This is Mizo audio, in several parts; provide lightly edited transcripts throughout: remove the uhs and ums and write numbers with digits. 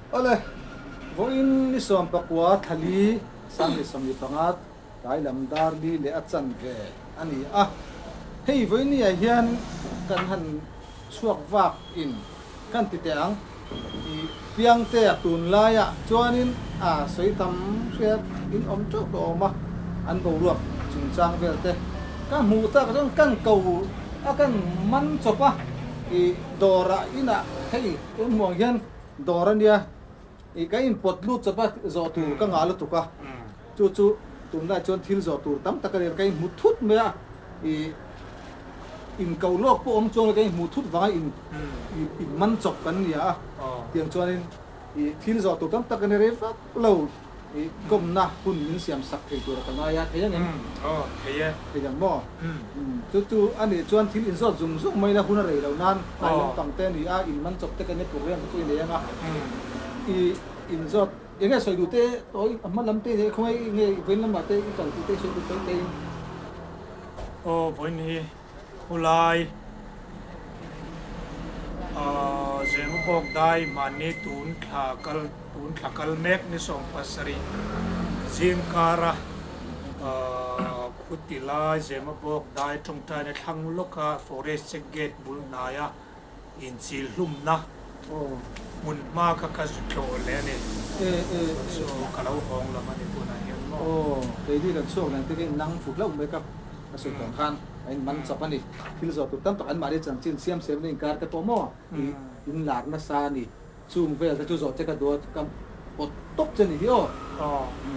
Awle, vawiin ni 14 thla li 2025 tlai lam dar li leh a chanve a ni a. Hei vawiin ni ah hian kan han chhuak vak in kan ti teh ang. I Piangtea tunlaiah chuanin a sawi tam hriat in awm teuh tawh awm a, an boruak chungchang vel te ka hmuh tak chuan kan ko a kan man chawp a, i dawrah inah hei tun hmuh ang hian dawr a nia, i ka inpawt lut chawp a zawh tur ka ngah lutuk a, chu chu tunlai chuan thil zawh tur tam tak a ni a, ka inhmu thut mai a, i. Inkoh lawk pawh awm chuan ka inhmuh thut vanga in in man chawp kan ni a, tiang chuanin i thil zawh tur tam tak a ni rei vak lo i kawmna hun min siam sak thei tura ka ngai a, thei ang em? Aw, thei e. Thei ang maw? Chu chu a nih chuan thil inzawt zung zung mai la hun a rei lo nan hnai lampang te a ni a, in man chawp te kan ni program te chu i nei ang a, i inzawt eng nge sawi duh te tawi a hma lam te i nei khawngaih nge i vawiin lamah te i kal tih te i sawi duh tawi te in. Aw vawiin hi khulai Zemabawk dai mahni tun thla kal tun thla kal mek ni 17 zingkara khuti lai Zemabawk dai tawngtaina thlang lawka forest check gate bul hnaia inchil hlumna hmun hma kha ka zu tlawh leh a ni. Chu ka lo hawng lam a ni tunah hian maw. Aw, keini kan chhuak nen te kha in nang fu hlauh mai ka ka sawi tawh ang khan a in man chawp a ni. Thil zawh tur tam tak an mahni chanchin siam siam na inkar te pawh maw i in lar nasa a ni. Chung vel te chu zawh che ka duh a ka pawt tawp che ni hi aw.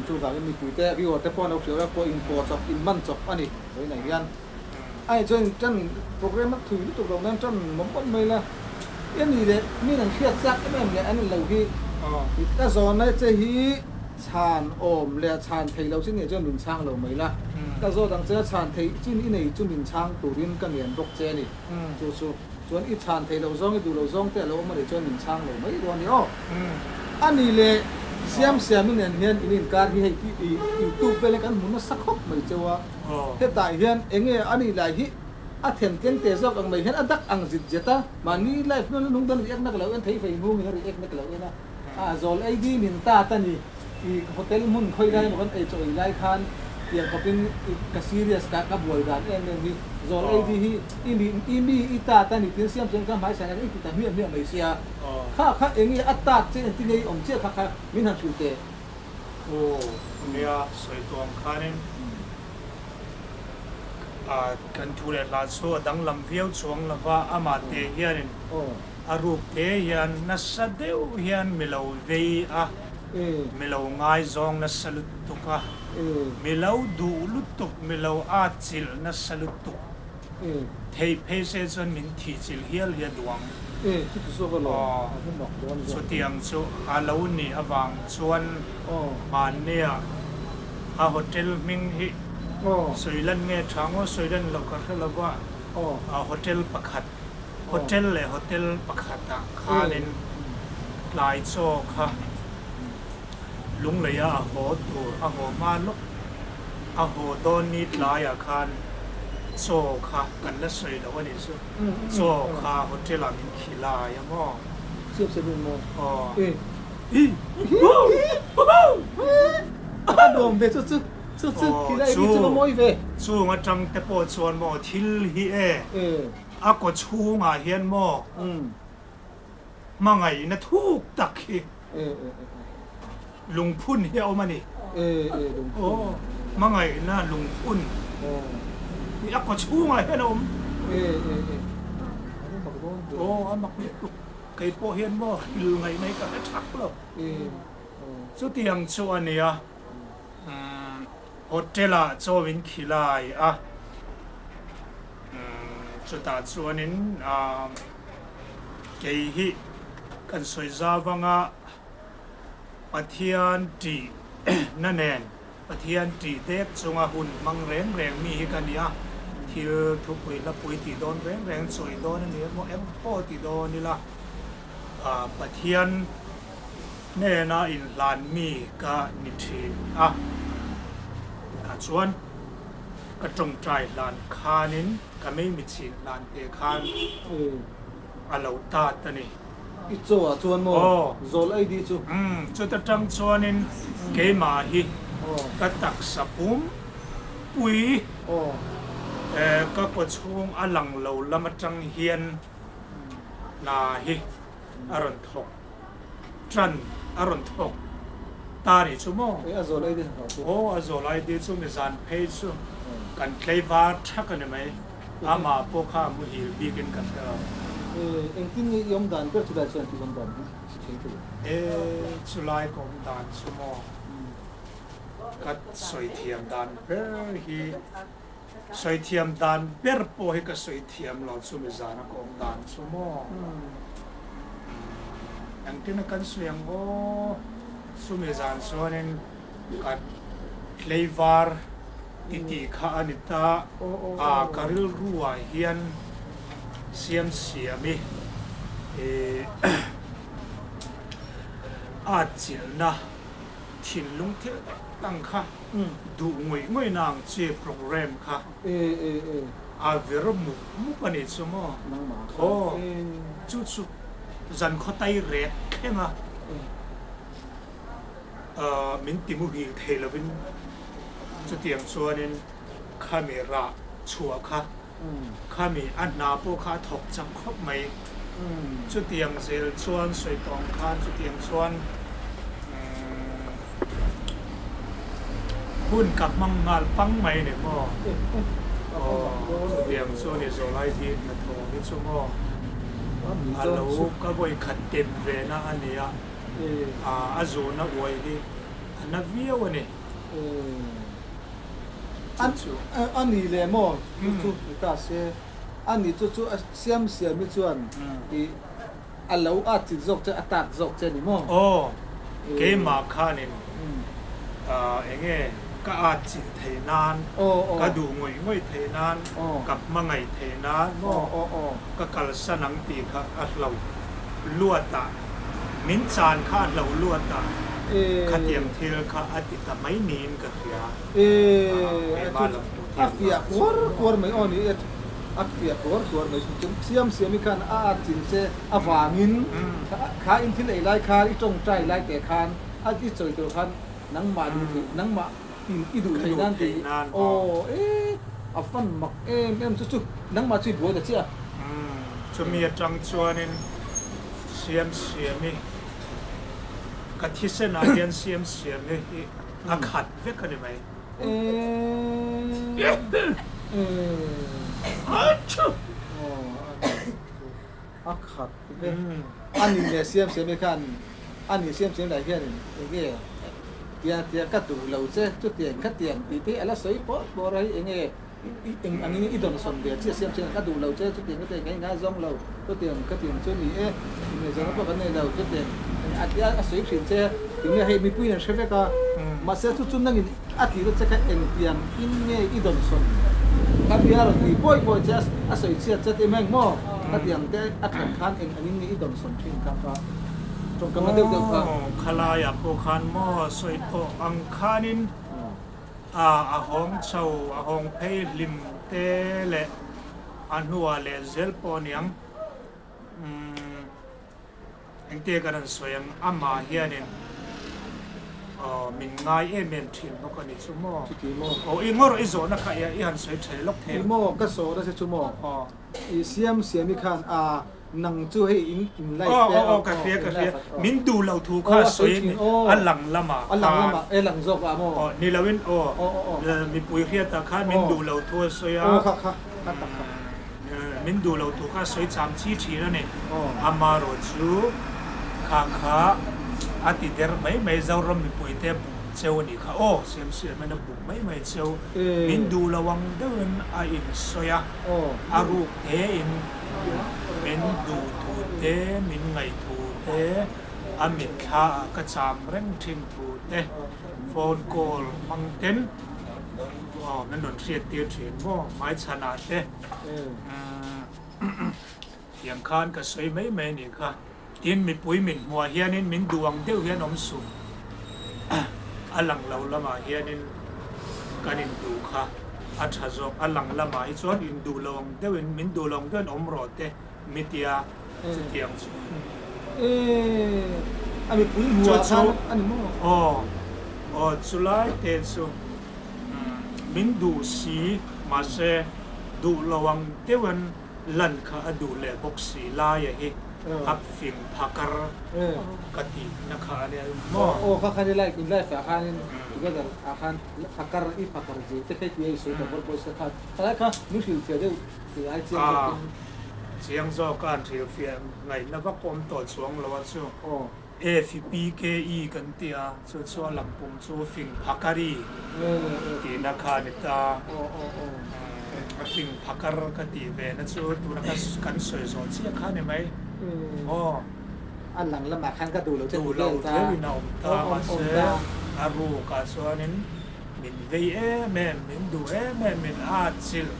Chuvangin mipui te viewer te pawh an lo hriau a pawh in pawh chawp in man chawp a ni vawiinah hian. Ai chuan tan program a thui lutuk lo nan tan mawm mawm mai la i ani leh min an hriat chak em em leh an lo hi i ka zawn ai che hi chhan awm leh chhan thei lo chin nei chuan min chhang lo mai la ka zawt ang che a chhan theih chin i nei chu min chhang turin ka ngen bawk che a ni chu chu chuan i chhan thei lo zawng i duh lo zawng te a lo awm a nih chuan min chhang lo mai dawn a ni aw ani leh siam siam i nen hian in inkar hi hei i youtube vel hi kan hmu nasa khawp mai cheu a. Hetah hian enge a nih lai hi a then tleng te zawk ang mai hian a dak ang zit zet a, mahni life hnuan a nung dawn react na ka lo en thei fei hmungin a react na ka lo en a, a zawl ei di min ta ta ni i hotel hmun khawi lai emaw kan ei chaw ei lai khan tiang khawpin i ka serious ka ka buai dan em em hi zawl ei di hi i mi i mi i ta ta ni tin siam chuan ka hmai saina i ti ta hmiah hmiah mai sia kha kha enge a tat che engtin nge i awm chiah kha kha min han hrilh teh. Aw nia sawi tawh ang khanin kan thu leh hla chu a danglam viau chuang lo va, amah te hianin a ruk te hian nasa deuh hian mi lo vei a, mi lo ngaizawng nasa lutuk a, mi lo duh lutuk, mi lo atchilh nasa lutuk. Theih phei se chuan min thihchilh hial hi a duh ang. Chutiang chu a lo nih avang chuan mahnia a hotel hming hi sawi lan nge tha ngaw sawi lan loh ka hre lo va, hotel pakhat, hotel leh hotel pakhatah khanin tlai chaw kha Lungleia a haw tur a haw hma lawk. A haw dawn ni tlaiah khan chaw kha kan la sawi lo a nih chu. Chaw kha hotel ah min khi lai a maw? Siam siam in maw? Aw. A nuam ve chu chu chu chu khi lai hi chu va mawi ve. Chung atang te pawh chuan maw thil hi e a kaw chhungah hian maw hmangaihna thuk tak hi lungphun hi a awm a ni. Aw, hmangaihna lungphun hi a kaw chhungah hian a awm. Aw, a mak lutuk. Kei pawh hian maw hil ngaihna hi ka hre thak lo. Chutiang chu a nia, hotel-ah chaw min khilai a, chutah chuanin Kei hi kan sawi zau anga Pathian tih na nen Pathian tih dek chunga hun hmang reng reng mi hi ka ni a, thil thupui hlapui tih dawn reng reng chawi dawn a ni emaw eng pawh ti dawn ila Pathian hnena inhlan mi ka ni thin a, tah chuan ka tawngtai hlan khanin ka mei mitchhin hlan te khan a lo tat a ni. I chaw ah chuan maw zawl ei di chu? Umm, chuta tang chuanin keimah hi ka taksa pum pui ka kawchhung a lang lo lam atang hian hna hi a rawn thawk tan a rawn thawk ta nih chu maw? A zawl ei di hna chu? Aw, a zawl ei di chu mizan phei chu kan tleivar thak a ni mai. Amah pawh kha a muhil bikin ka hre lo. Engtin nge i awm dan ber chulai chuan i awm dan hi i thei thei? E, chulai ka awm dan chu maw? Ka sawi thiam dan ber hi, sawi thiam dan ber pawh hi ka sawi thiam lo chumi zana ka awm dan chu maw? Engtin a kan sawi ang aw? Chumi zan chuanin ka tleivar I tih kha a ni ta a, ka rilruah hian siam siam i at chilhna thinlung thil dang kha duh ngawih ngawihna ang chi program kha a vir mup mup a nih chu maw? Aw, chu chu zan khaw tai rek thleng a. Min ti muhil thei lovin chutiang chuanin khami rah chhuah kha, khami a hna pawh kha a thawk chak khawp mai. Chutiang zel chuan sawi tawng khan chutiang chuan hun ka hmang nghal pang mai ni maw? Aw, chutiang chu ni zawlai hi hnathawh hi chu maw? A lo ka vawi khat tem ve na a nia. A zawhna uai hi a na viau a ni. A ni leh maw? Chu chu ni ta se. A ni chu chu a siam siam hi chuan i a lo at chilh zawk che, a tak zawk che a ni maw? Aw, keimah khanin eng nge ka at chilh theih nan, ka duh ngawih ngawih theih nan, ka hmangaih theih nan maw ka kalsan ang tih kha a hlo luat a. Min chan kha a hlo luat a, khatiang thil kha a ti ta mai niin ka hria. Keimah lam tu thiam A fiah kuar kuar mai aw ni e, a fiah kuar kuar mai chu siam siam i khan a at chin che avangin kha in thil ei lai khan i tawngtai lai teh khan a i chawi tur khan nangmah duh theih nangmah in i duh theih nan tih aw e a fan mak em em chu chu nangmah chu i buai ta chiah a. Chumi atang chuanin Siam siam i ka thisen ah hian siam siam hi hi a khat vek a ni mai. A khat vek a ni leh siam siam i khan a ni siam siam lah hian enge tia tia ka duh lo che chutiang khatiang tih te a la sawi pawh pawh a hi enge I eng angin i dawnsawn ve chiah siam chian ka duh lo che, chutiang ka tiang ka ingai zawng lo, chutiang ka tiang chu ni e, ingaihzawnna pawh kan nei lo, chutiang a tia a sawi thin che, tinge hei mipuiin an hre vek a, mahse chu chu nangin a tih na che kha eng tiang in nge i dawnsawn ka tia rawn ti pawi pawi che a sawi chhiat che tih mai ang maw, ka tiang te a that khan eng angin nge i dawnsawn thin kha ka tawngkam na deuh deuh kha. Aw, khalaiah pawh khan maw sawi tawh ang khanin. A hawng chho, a hawng phei hlim te leh a hnuah leh zel pawh a niang. Umm, engtia kan han sawi ang, amah hianin aw min ngai em em thin bawk a ni chu maw? Chuti maw? Aw, i ngawr i zawhna kha i han sawi tha lawk thei. I maw, ka sawhna che chu maw? Aw. I siam siam i khan a nang chu hei in in life te aw aw ka hria ka hria min duh lo thu kha sawi a ni a lang lamah a lang lamah e lang zawk ah maw aw ni lo in aw mipui hriat ah khan min duh lo thu a sawi a aw kha kha kha tak kha min duh lo thu kha sawi cham chi thin a ni amarawh chu kha kha a ti der mai mai Zoram mipui te bum cheu a nih kha aw siam siam in a bum mai mai cheu min duh lo ang deuhin a insawi a. A ruk tein min duh thu te, min ngaih thu te, a mitthla ah ka cham reng thin thu te, phone call hmang ten aw min rawn hriat tir thin maw, hmaichhan ah te tiang khan ka sawi mai mai a nih kha. Tin, mipui min hmuah hianin min duh ang deuh hian awm suh, a lang lo lamah hianin kan induh kha a tha zawk, a lang lamah hi chuan induh lo ang deuhin min duh lo ang deuhin awm rawh te mi tia chutiang chuan E, a mipui hmuh ah khan a ni maw? Aw, aw chulai te chu min duh si, mahse duh lo ang deuhin lan kha a duh leh bawk si laia hi a fing phakar ka tih na kha a nia maw? Aw kha khan i like in life ah khanin together ah khan phakar i phakar zir te kha i ti a i sawi ta bawrh bawrh sia kha khalai kha min hrilhfiah deuh tih ai chiang zawkin. Chiang zawk a an hrilhfiah ngaihna vak awm tawh chuang lo a chu FPKE kan ti a chu chu a lam pum chu fing phakari tihna kha a ni ta. A fing phakar ka tih ve na chu tuna kan sawi zawh chiah kha a ni mai. Aw. A lang lamah khan ka duh lo che ti vel ta. Duh lo in a awm ta mahse a rukah chuanin min vei em em, min duh em em, min atchilh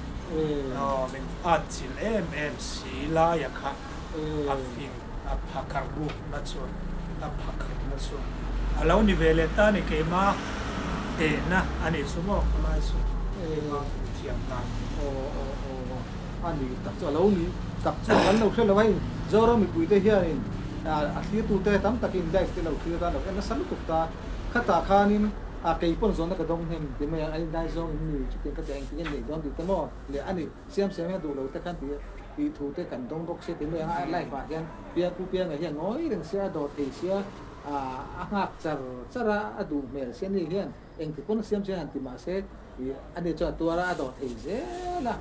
aw min atchilh em em si laia kha a fing a phakar rukna chu a phakar na chu a lo ni ve leh ta ni keimah tehna a nih chu maw khawlai chu keimah thiam dan. Aw aw aw. A ni tak chu a lo ni tak chu kan lo hre lo a, hei Zoram mipuite hianin a thlirtute tam takin live te lo thlir ta lo en nasa lutuk ta, khatah khanin a kei pawn zawnna ka dawng hnem ti mai ang, a inlai zawng in ni chutiang ka ti a engtin nge neih dawn tih te maw leh a ni siam siam hian duh lo te khan tih tih thu te kan dawng bawk sia ti mai ang a live ah hian Piangpu Pianga hian ngawi reng sia a dawh thei sia a nghak char char a a duh hmel sia ni hian Engti pawn siam chian han ti mah se, ih ani chuan a tuar a, a dawh thei zel a,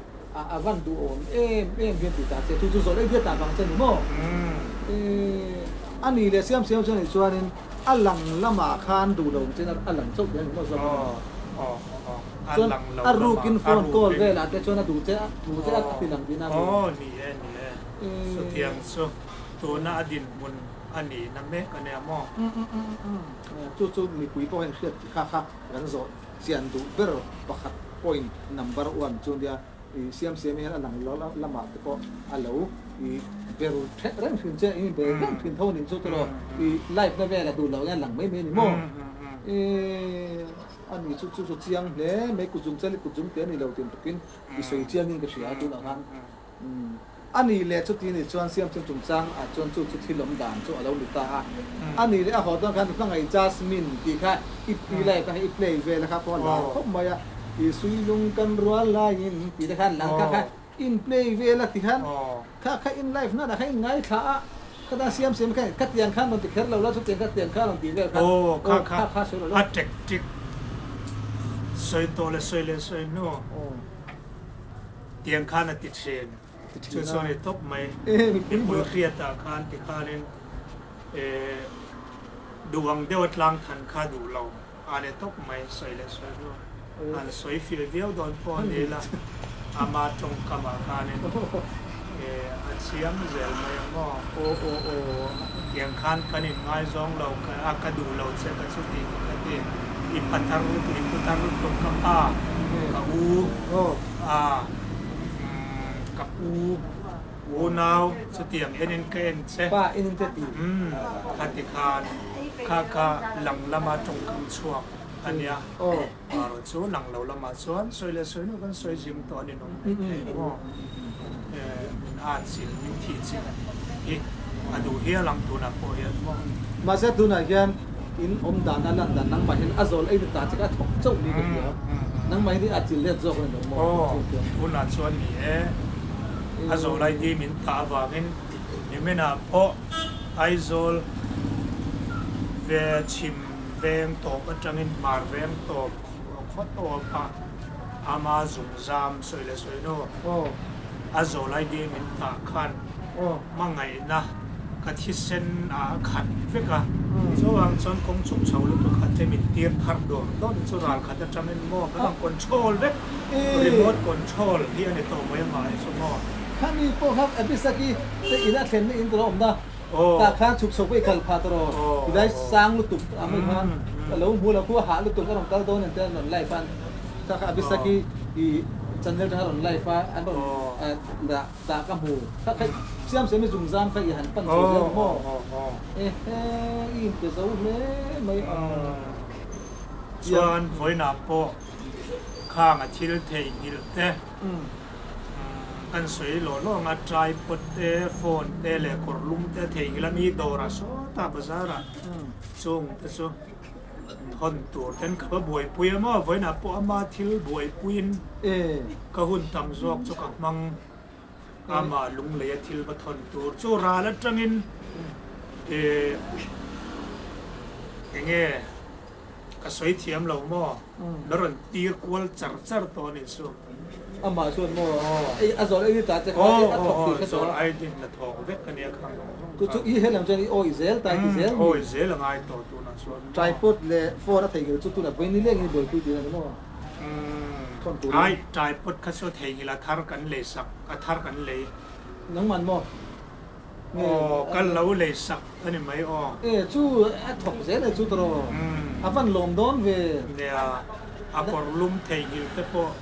a van duhawm em em hian ti ta che, chu chu zawh leh diat ah vang che ni maw? Ih ani leh siam siam chuan nih chuanin a lang lamah khan duh lo ang chen a lang chauh hian ni maw zawk a chuan a rukin phone call velah te chuan a duh che a thu che a ti lang tihna a ni. Aw ni e ni e, chutiang chu tuna a dinhmun a nihna mek a nia maw? Chu chu mipui pawh hian hriat kha kha kan zawh chian duh ber pakhat point number one chu nia i siam siam hian a lang lamah te pawh a lo i ber ṭheh reng ṭhin che i ber reng ṭhin tho nih chu tawh i live na vel a duh loh hian lang mai mai a ni maw i a ni chu chu chu chiang hle mai kut zum chal i kut zum te a ni lo tih tukin i sawi chiangin ka hria tunah khan. A nih leh chuti nih chuan Siamchhung chungchang ah chuan chu chu thil awm dan chu a lo ni ta a. A nih leh a haw dawn khan hmangaih Jasmine tih kha i i live a i play vel a kha pawh a lar khawp mai a. I suilung kan rual laiin tih te khan lang kha kha in play vel a ti khan kha kha in live nana kha in ngaithla a kha tan Siamsiam khan khatiang khan rawn ti kher lo la chutiang khatiang khan rawn ti vel khan aw kha kha a tactic sawi tawh leh sawi leh sawi hnu. Tiang khan a ti thin. Chu chuan i tawp mai. Mipui hriatah khan ti khanin duh ang deuha tlang than kha duh lo a ni tawp mai sawi leh sawi hnu. An sawi fir viau dawn pawh a ni la, ama tawngkamah khanin a chiang zel mai ang maw. Tiang khan kan inngaizawng lo, a ka duh lo che ka chuti tih ka ti. I patar lutuk, i putar lutuk ka pa, ka u. A, ka pu, unau chutiang enin ka en che. Pa enin che ti. Umm, kha ti khan kha kha lang lama tawngkam chhuak a nia. Erawh chu lang lo lamah chuan sawi leh sawi loh kan sawi zing tawh a ni nawm mai thei maw. Min at chilh, min thih chilh hi a duh hial ang tunah pawh hian maw. Mahse tunah hian In awm dan a lan dan nangmah hian a zawl ei ta che kha a thawk chauh ni ka hria. Nangmah hian i a chil let zawk a ni lo maw? Aw, tunah chuan ni e. A zawl ID min tah avangin niminah pawh Aizawl ve chhim veng tawp atangin hmar veng tawp khaw tawp a ama zungzam sawi leh sawi nu a zawl ID min tah khan hmangaihna ka thisen ah a khat vek a, chuvang chuan kawng chhuk chho lutuk khat te min tir pharh dawr dawr chu ral khat atangin maw kan rawn control vek, remote control hi a ni tawh mai amah hi chu maw. Khami pawh kha Abisaki te in a thlenna in tur a awm na, tah khan chhuk chho pawh i kal phah tawh rawh, i dai sang lutuk ang mai khan ka lo hmu lo, khu a hah lutuk a rawn kal dawn en te an rawn live a, kha kha Abisaki i channel te kha a rawn live a, an rawn dah. Tah ka hmu. Kha kha siam siam i zungzam kha i han pan chho zel maw? Ehe, i inpe zo hle mai a. Chuan vawiinah pawh khang a thil theihnghilh te, Kan sawi lawh lawh anga tripod te, phone te leh kawr lum te theihnghilh a mi dawrah sawtah bazar ah chung te chu thawn tur ten ka va buaipui a maw vawiinah pawh ama thil buaipuiin ka hun tam zawk chu ka hmang ama lungleia thil va thawn tur chu ral atangin ih enge Ka sawi thiam lo maw? La rawn tir kual char char tawh a nih chu. Amah chuan maw? Ei a zawl ei ta che kha a thawk tih kha chuan. Zawl ei din la thawk vek a nia khang zawng zawng kha. Chu i helam chuan i awi zel ta i ti zel mi? Awi zel a ngai tawh tunah chuan maw? Tripod leh phone a theihnghilh chu tunah vawi nileng in i buaipui tih a ni maw? Thawn turin. Ai tripod kha chu theihnghilh a thar kan lei sak a thar kan lei. Nangman maw? Aw ka lo lei sak a ni mai aw. E chu a thawk zel e chu tawh a van lawm dawn ve. Nia a kawr lum theihnghilh te pawh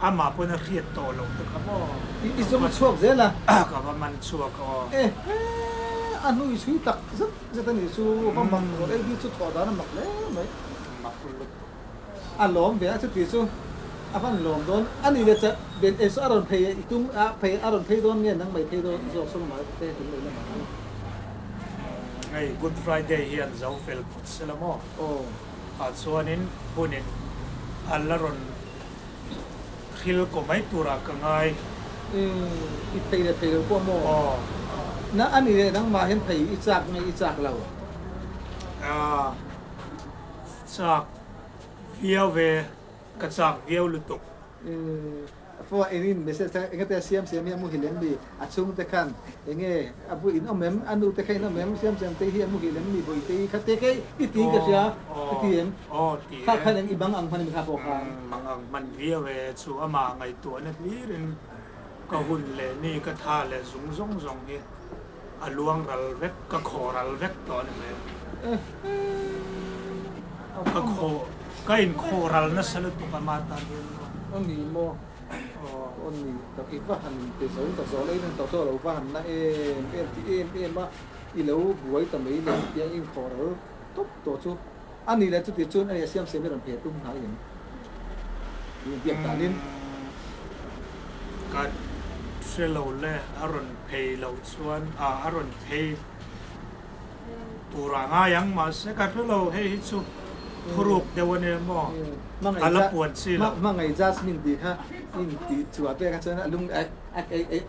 amah pawn a hriat tawh loh te kha maw. I zawng chhuak zel a. Ka va man chhuak aw. E he a hnui chhui tak zet zet a nih chu va mak rawh ei hi chu thawh dan a mak hle mai. Mak lutuk. A lawm ve a chuti chu a van lawm dawn a ni le cha ben e chu a rawn phei i tum a phei a rawn phei dawn nge nang mai phei dawn zawk sawn mai te tum leh lamah ang. Hei Good Friday hian zo fel phawt se la maw? Aw. Ah chuanin hunin a la rawn hril kaw mai turah ka ngai. I phei leh phei lo pawh maw? Aw. Na a ni le nangmah hian phei i chak nge i chak lo? Ah. Chak viau ve, ka chak viau lutuk. Phone engin message kha engate a siam siam hi a muhil em ni? A chhungte khan enge a bu in awm em? A nute kha in awm em? Siam siam te hi a muhil em ni? Bawihte hi kha te kei i ti ka hria i ti em? Kha khan eng i bang ang hman em kha pawh khan? Bang ang hman viau e, chu amah ngaihtuahna hlirin ka hun leh ni ka tha leh zung zawng zawng hi. A luang ral vek, ka khaw ral vek tawh a ni mai. Ka khaw, ka inkhaw ral nasa lutuk a mah tan hian maw. Aw ni maw, aw ni tak i va han pe zo ta zawh laiin an tawh chu a lo va han na em em ti em em a, i lo buai ta mai leh tiang inkhaw ral tawp tawh chu a ni leh chuti chuan a ni a siam siam hi rawn phe tum hnai em? Biak danin. Ka hre lo le, a rawn phei loh chuan a a rawn phei tur a ngai ang mahse ka hre lo hei hi chu thuruk deuh a nia maw a la puan chi lo. Hmangaih Jasmine tih kha in tih chhuah pek a chuan a lung a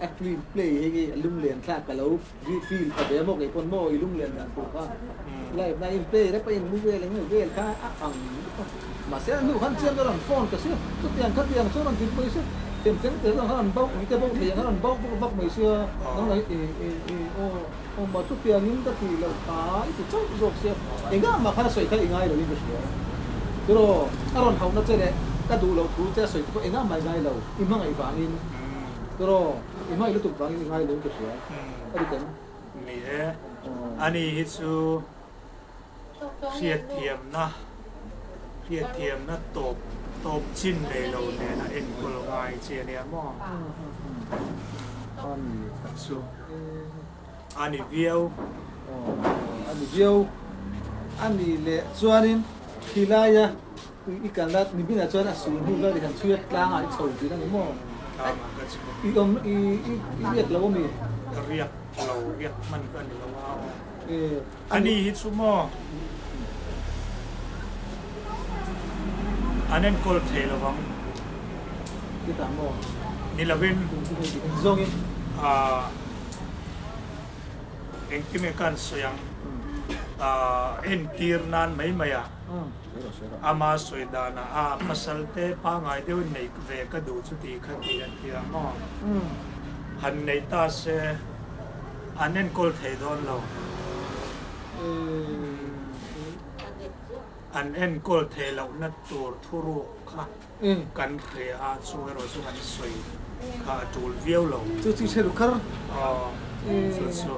a film play hei hi a lunglen thlak ka lo feel pha ve maw kei pawn maw i lunglen dan tur kha live na in play rep a in mu vel eng vel kha a ang Mahse a hnu khan chian ka rawn phone ka sia, chutiang khatiang chu rawn ti mai sia, them tlem te chuan khan an bauh eng te bauh thei ang khan an bauh vak vak mai sia, nang lah hi i i i aw aw mah chutiangin ka tih loh kha i ti chauh zawk sia, engah mah khan a sawi kha i ngai loin ka hria. Tiraw a rawn hauhna che leh ka duh loh thu che a sawi te pawh engah mah i ngai lo, i hmangaih vangin tiraw i hmangaih lutuk vangin i ngai loin ka hria a dik em? Ni e, ani hi chu Hriatthiamna, Hriatthiamna tawp tawp chin nei lo nen a enkawl ngai che a nia maw? Chu a ni viau. A ni viau. A ni leh chuanin khilaia i kal a, nibinah chuan a sul hnu vel i han chhui a, tlangah i chho tih a ni maw? Tlangah ka chho. I awm i riak lo a mi? Riak lo, riak hman ka ni lo a aw. Ani hi chu maw an enkawl thei lo vang. Ni lovin engtin nge ka han sawi ang entir nan mai mai a ama sawi danah a pasal te pangngai deuhin neih ve ka duh chu tih kha tih a tia maw han nei ta se. An enkawl thei dawn lo. An enkawl thei lohna tur thuruk kha kan hria a, chu erawh chu kan sawi kha a tul viau lo. Chu chu hre ru kar. Aw, chu chu.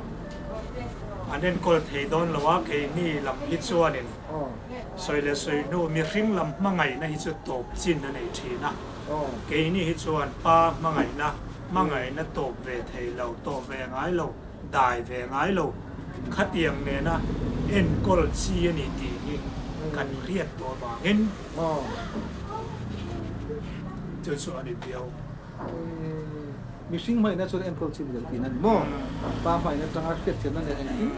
An enkawl thei dawn lo a, keini lam hi chuanin sawi leh sawi hnu mihring lam hmangaihna hi chu tawp chin a nei thin a. Keini hi chuan pa hmangaihna Hmangaihna tawp ve thei lo, tawp ve ngai lo, dai ve ngai lo, khatiang nena enkawl chi a ni tih hi kan hriat tawh avangin chu chu a ni viau. Mihring hmaina chuan enkawl chin zel tihna a ni maw? Pa hmaina atanga hriatthiamna nen engkim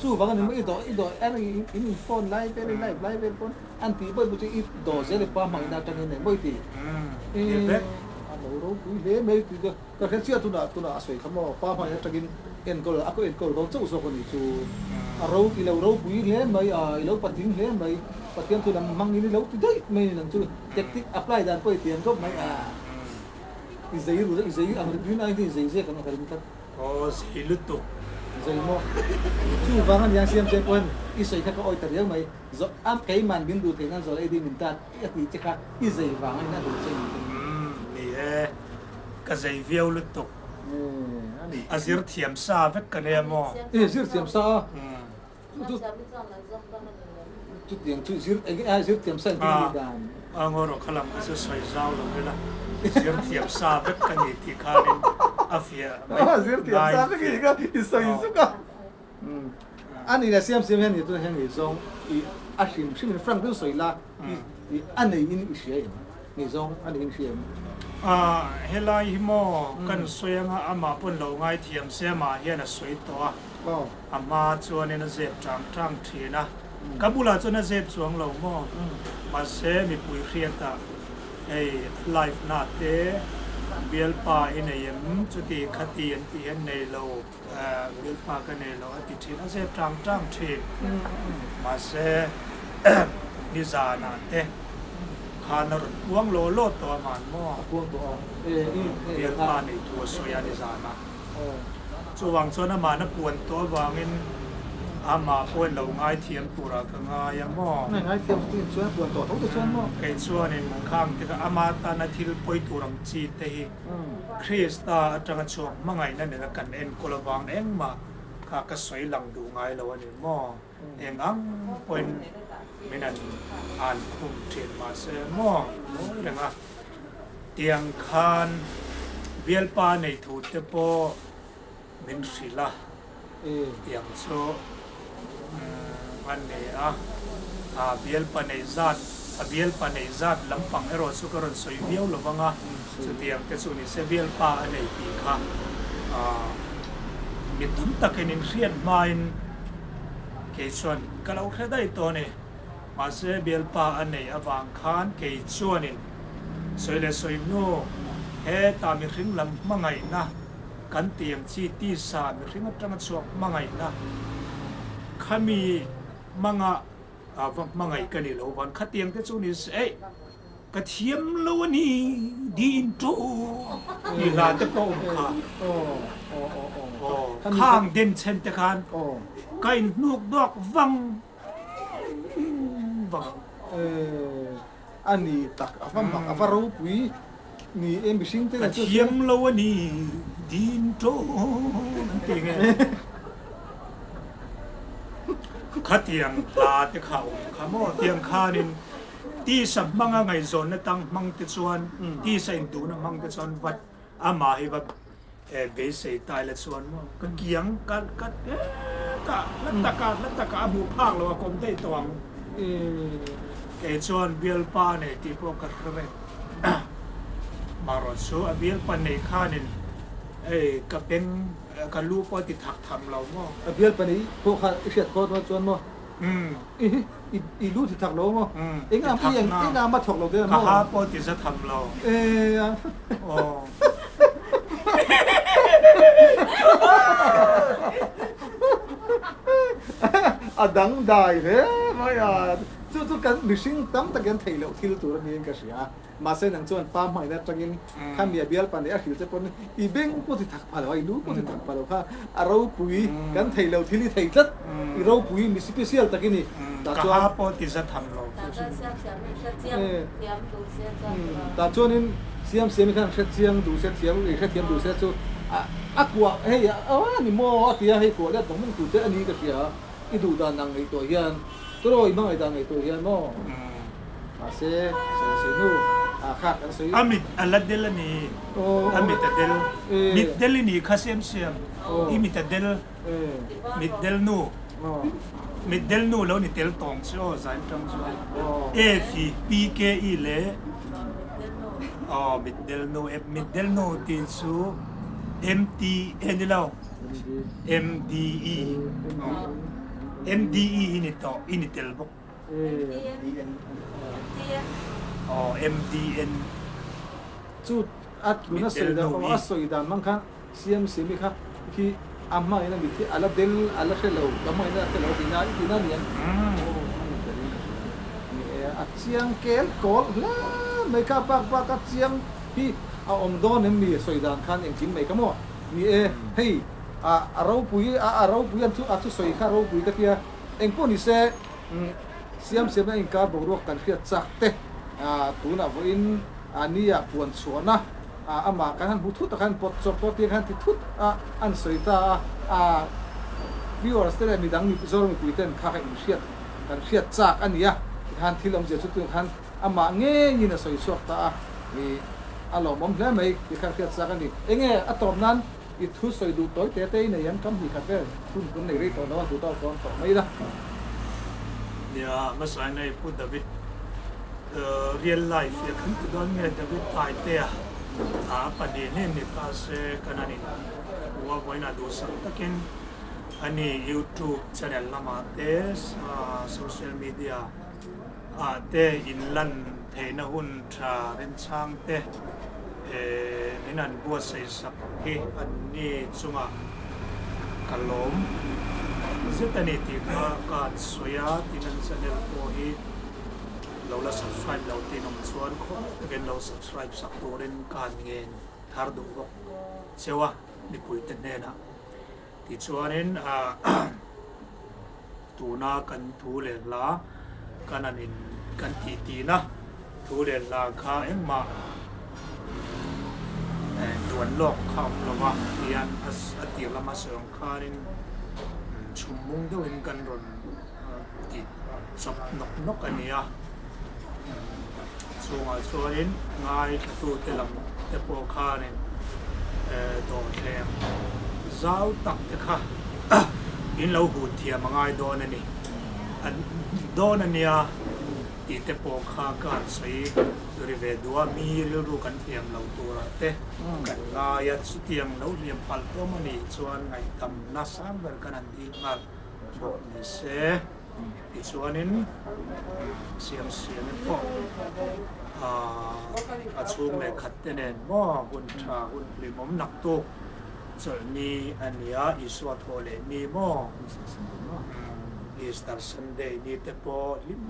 chuvang a ni maw? I dawh i dawh er i in in phone lai vel i live lai vel pawn an tih bawih bawih chu i dawh zel i pa hmaina atangin eng maw i ti? Eee a lo ropui hle mai tih chu ka hre chiah tunah tunah a sawi kha maw? Pa hmaina atangin enkawl a ka enkawl dawn chauh zawk a nih chu a ro i lo ropui hle mai a i lo patling hle mai Pathian thu lam hmangin i lo ti daih mai a ni nang chu tactic apply dan pawh i tiam khawp mai a. I zei ru i zei ang rin ai hi zei zek ang ka ring tlat. Aw zei lutuk. Zei maw? Chuvang a nia siam che pawhin i sawi kha ka awi ta riau mai. Zawh a keiman min duh theih nan zawl ei ding min tan a tih che kha i zei vang a in a duh che ni te. Umm ni e, ka zei viau lutuk. Ee a ni. A zir thiam sa vek ka nia maw? Ee zir thiam sa a. Chutiang chu zir eng nge zir thiam sa engtin nge dan? A ngaw rawh kha lam kha chu sawi zau lo ila zir thiam sa vek ka ni tih khanin a fiah mai. Zir thiam sa vek i kha i sawi zuk a. A ni le siam siam hian ni tuna hian i zawng i a hrim hrim in Frank chu sawi la i a nei in i hria em? Ni zawng a nei in hria em? A helai hi maw kan sawi anga amah pawn lo ngaithiam se amah hian a sawi tawh a. A hma chuanin a zep chang chang thin a, ka bulah chuan a zep chuang lo maw? Mahse mipui hriatah hei live na te bialpa i nei em chuti khati an tih hian nei lo bialpa ka nei lo a ti thin a zep chang chang thin. Mahse nizanah te khan a rawn puang law law tawh a man maw? A puang tawh a, bialpa nei thu a sawi a nizanah. Chuvang chuan amahna puan tawh avangin amah pawh in lo ngaithiam turah ka ngai a maw? Ngaithiam chu chuan puan tawh tho te chuan maw? Kei chuanin khang te kha ama tana thil pawi tur ang chi te hi Krista atanga chhuak hmangaihna nena kan enkawl avang engmah kha ka sawi lang duh ngai lo a ni maw? Eng ang pawhin min an an khum thin mahse maw? Ngawi reng a. Tiang khan bialpa nei thu te pawh min hrilh a, tiang chu a nei a, a bialpa nei zat, a bialpa nei zat lampang erawh chu ka rawn sawi viau lo vang a, chutiang te chu ni se bialpa a nei tih kha mi tam takin in hriat hmain kei chuan ka lo hre daih tawh a ni. Mahse bialpa a neih avang khan kei chuanin sawi leh sawi hnu heta mihring lam hmangaihna kan tih ang chi tisa mihring atanga chhuak hmangaihna khami hmanga va hmangaih ka nih loh van khatiang te chu ni se eih ka thiam lo a ni di in tu tih hla te pawh awm kha khang denchhen te khan ka inhnuk dawk vang vang. A ni tak a va mak a va ropui ni e mihring te Ka thiam lo a ni din tawn an ti nge. Khatiang hla te kha awm kha maw tiang khanin tisa hmanga ngaihzawnna tang hmang te chuan tisa induhna hmang te chuan vat amah hi va Beisei tai la chuan maw ka kiang ka ka ka hla taka hla taka a hmuh phak lo a kawm daih tawh ang. Kei chuan bialpa nei tih pawh ka hre reng. Marawh chu a bialpa nei khanin hei ka beng ka lu pawh a ti thak tham lo maw. A bialpa nei pawh kha i hriat phawt maw chuan maw i lu ti thak lo maw eng ang eng ang a thawk lo te maw. Ka ha pawh ti za tham lo. Aw. A dangdai hle mai a, chu chu kan mihring tam takin an theih loh thil tur a niin ka hria a, mahse nang chuan pa hmangaihna atangin khami a bialpa neih a hrilh che pawn i beng pawh ti thak pha lo a, i lu pawh ti thak pha lo kha a ropui kan theih loh thil i thei tlat, i ropui mi special tak i ni. Tah chuan. Ka ha pawh ti za tham lo. Tah chuanin Siam siam hi khan hre chiang duh se thiam i hrethiam duh se chu a kuah hei a ni maw a ti a, hei kuah let vang vang tur che a ni ka hria i duh dan ang ngaihtuah hian tawraw i hmangaih dan ngaihtuah hian maw mahse sawi sawi hnu ah kha kan sawi. A mit a la del a ni, a mit a del, mit del i nih kha siam siam i mit a del, mit del nu, mit del nu lo ni tel tawng che aw zain tang chuan F i P K I leh. Aw mitdelnu e, mitdelnu tih chu MT e ni lo MDE MDE i ni tawh i ni tel bawk aw MDN Chu a tuna sawi dan a sawi dan hmang khan CMC mi kha khi a hmangin a mit hi a la del a la hre lo ka hmangin a hre lo tihna i tihna a ni ang ni e a chiang kel kawl hle mai kha bak bak a chiang hi a awm dawn em ni sawi dan khan engkim mai kha maw ni e hei a a ropui a a ropui an thu a thusawi kha ropui ka tia engpawh ni se siam siamna inkar boruak kan hriat chak te tunah vawiin a nia puan chhuahna Amah kan han hmu thut a khan pawt chawp pawh tir khan ti thut a an sawi ta a, a viewers te leh midang Mizoram mipui ten kha kha inhriat kan hriat chak a ni a, tikhan thil awmzia chu tunah khan amah ngeiin a sawi chhuak ta a, ih a lawmawm hle mai tikhan hriat chak a ni. Enge a tawp nan i thu sawi duh tawi te te i nei ang kam hnih khat vel hun kan nei rei tawh lo a duh tawk dawn tawh mai la. Nia, hmasa in hei Pu David Real life hi a kan ti dawn nge David Taitea a pahnih hnen ni ta se kan han in hmu a vawiinah duhsak takin ani youtube channel lamah te social media ah te in lan theihna hun tha remchang te min han buatsaih sak hi an ni chungah ka lawm zet a ni tih kha ka han sawi a tin an channel pawh hi Lo la subscribe lo tin awm chuan khawngaih takin lo subscribe sak turin ka han ngen thar duh bawk cheu a mipuite hnenah. Tichuanin tuna kan thu leh hla kan han in kan tih tihna thu leh hla kha engmah duan lawk kha awm lo va hian a tir lama sawi ang khanin chhum mung deuhin kan rawn tih chawp nawk nawk a ni a, chungah chuanin ngaithlatute lam te pawh khanin dawhthleng zau tak te kha in lo hun thiam a ngai dawn a ni, an dawn a nia tih te pawh kha ka han sawi ri ve duh a, mi rilru kan hliam lo turah te kan ngai a, chutiang lo hliam palh tawm a nih chuan ngaihdamna sang ber kan han dil nghal. Bawk ni se tichuanin siam siamin pawh a chhung leh khat te nen maw hun tha hun hlimawm nak tuk chawlh ni a nia Isua thawh leh ni maw Easter Sunday ni te pawh hlim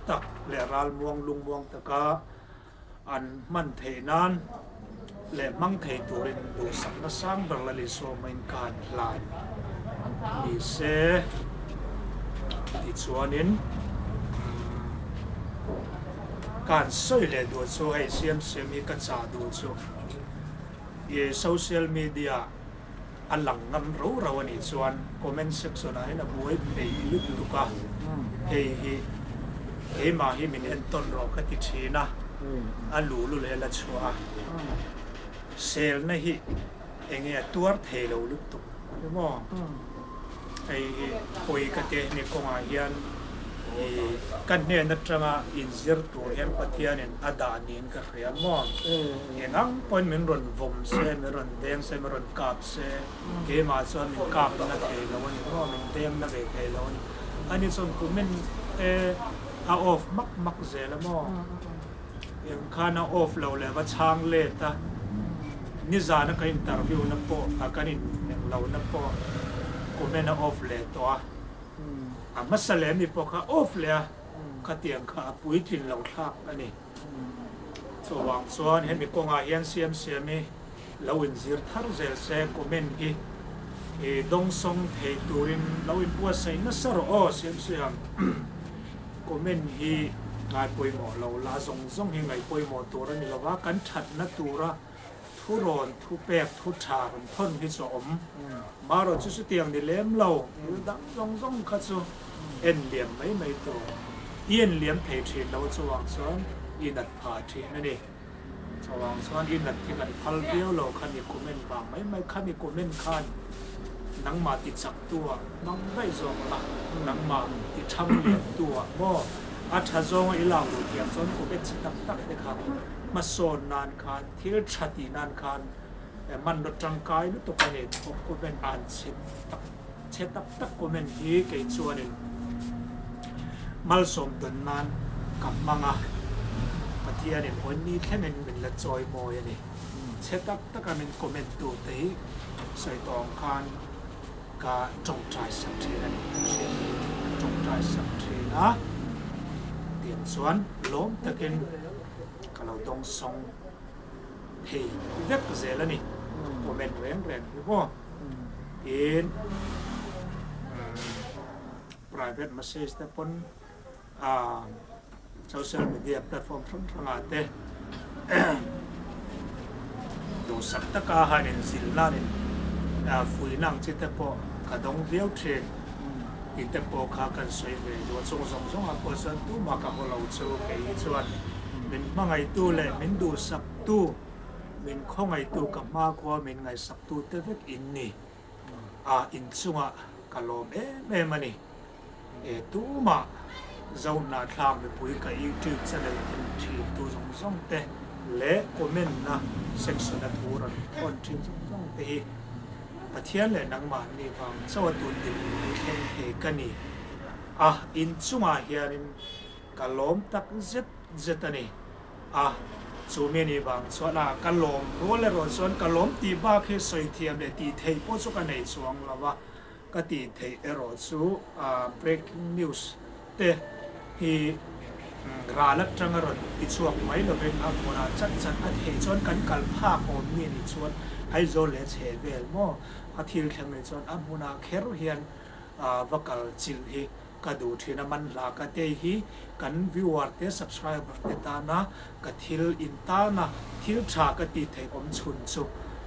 tak leh ral muang lung muang taka an hman theih nan leh hmang thei turin duhsakna sang ber la Isua main ka han hlan ni se tichuanin ka han sawi leh duh chu hei siam siam hi ka chah duh chu i social media a lang ngam ro ro a nih chuan comment section ah hian a buai peih lutuk a, hei hi keimah hi min entawn rawh ka ti thin a, a luh lul hel a chhuah a, selna hi enge a tuar thei lo lutuk emaw hei hi pawi ka ti a hemi kawngah hian ih ka hnen atanga inzir tur hian Pathianin a dah niin ka hria maw. Eng ang pawhin min rawn vawm se, min rawn deng se, min rawn kap se, keimah chuan min kap na thei lo a ni maw, min deng na ve thei lo a ni. Ani chuan kumin e a off mak mak zel a maw? Eng khan a off lo leh va chhang let a, nizana ka interview na pawh, kan in eng lo na pawh comment a off leh tawh a, a hmasa leh mi pawh kha off leh a, khatiang kha a puitlin lo thlak a ni. Chuvang chuan hemi kawngah hian siam siam hi lo inzir thar zel se comment hi i dawngsawng thei turin lo inbuatsaih nasa rawh aw siam siam. Comment hi ngaipawimawh lo la zawng zawng hi ngaihpawimawh tur a ni lova kan thatna tura thu rawn thu pek thu tha rawn thawn hi chu a awm. Marawh chu chutiang ni lem lo thil dang zawng zawng kha chu en liam mai mai tur. I en liam thei thin lo chuvang chuan i nat phah thin a ni. Chuvang chuan i nat hi kan phal viau lo kha mi comment vang mai mai kha mi comment khan nangmah ti chak tu ah hmang daih zawk la, nangmah ti tham lian tu ah maw a tha zawnga i lak duh thiam chuan comment chi tak tak te kha hmasawn nan khan thil tha tih nan khan. Hmanraw tangkai lutuk a ni. Thawk comment an chhe tak chhe tak tak comment hi kei chuanin malsawm tawn nan ka hmang a, Pathianin hawnni thlengin min la chawi mawi a ni. Chhe tak taka min comment tu te hi sawi tawh ang khan ka tawngtai sak thin a ni. Ka hriat hi ka tawngtai sak thin a, tiang chuan lawm takin ka lo dawngsawng. Thei vek zel a ni. Comment reng reng hi maw. Tin, private message te pawn social media platform hrang hrangah te duhsak taka han inzil nanin fuihna ang chi te pawh ka dawng viau thin. Tih te pawh kha kan sawi ve duh a, chung zawng zawngah pawh chuan tumah ka haw lo chu kei hi chuan min hmangaihtu leh min duhsaktu, min khawngaihtu ka hmakhua min ngaihsaktu te vek in ni a, inchungah ka lawm em em a ni. E tumah Zohnahthlak mipui ka YouTube channel en thin tu zawng zawng te leh comment na section a thu rawn thawn thin zawng zawng te hi Pathian leh nangmahni vang chauh a tun dinhmun hi thleng thei ka ni a, in chungah hianin ka lawm tak zet zet a ni a, chu mi ni vang chuan a ka lawm rual erawh chuan ka lawm tih bak hi sawi thiam leh tih theih pawh chu ka nei chuang lo va, ka tih theih erawh chu breaking news te hi ral atanga rawn ti chhuak mai lovin a hmunah chat chat a theih chuan kan kal phak awm mi nih chuan Aizawl leh chhe vel maw a thil thleng nih chuan a hmunah kher hian va kal chilh hi ka duh thin a man hla ka tei hi kan viewer te subscriber te tana ka thil in tana thil tha ka tih theih awm chhun chu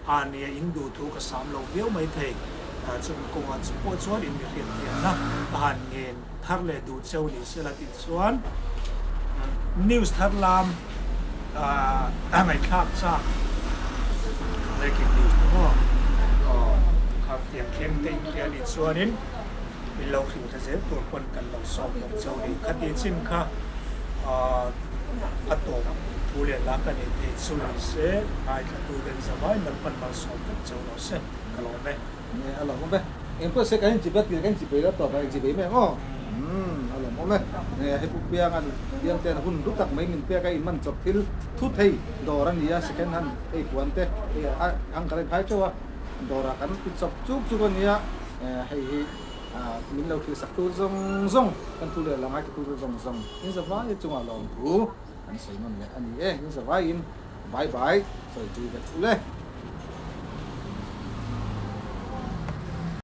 a nia in duh thu ka sam lo viau mai thei chumi kawngah chu pawh chuan in mi hriatthiamna ka han ngen thar leh duh cheu ni sela tih chuan news thar lam a ngaihthlak chak breaking news te maw kha tiang thleng te in hria nih chuanin min lo hrilh ta zel tur pawn kan lo sawm bawk cheu ni khati chin kha a tawp thu leh la ka nei thei chu ni se ngaithla tu ten zavai Lalpan malsawm vek cheu lo se ka lawm e. Nge a lawmawm e. Eng pawh se kan inchip a tir kan inchip ei lo tawp a inchip ei mai ang aw. Umm a lawmawm e. Nge he pu Pianga'n Piangte'n hun hlu tak mai min pek a inman chawp thil thu thei dawr a ni a second hand hei puan te hei a ang ka la inkhai teuh a dawrah kan ti chawp chuk chuk a nia hei hi min lo thilsak tu zawng zawng kan thu leh la ngaithla tu zawng zawng in zavai chungah lawmthu kan sawi nawn leh a ni e in zavaiin bye bye sawi tui vek u le.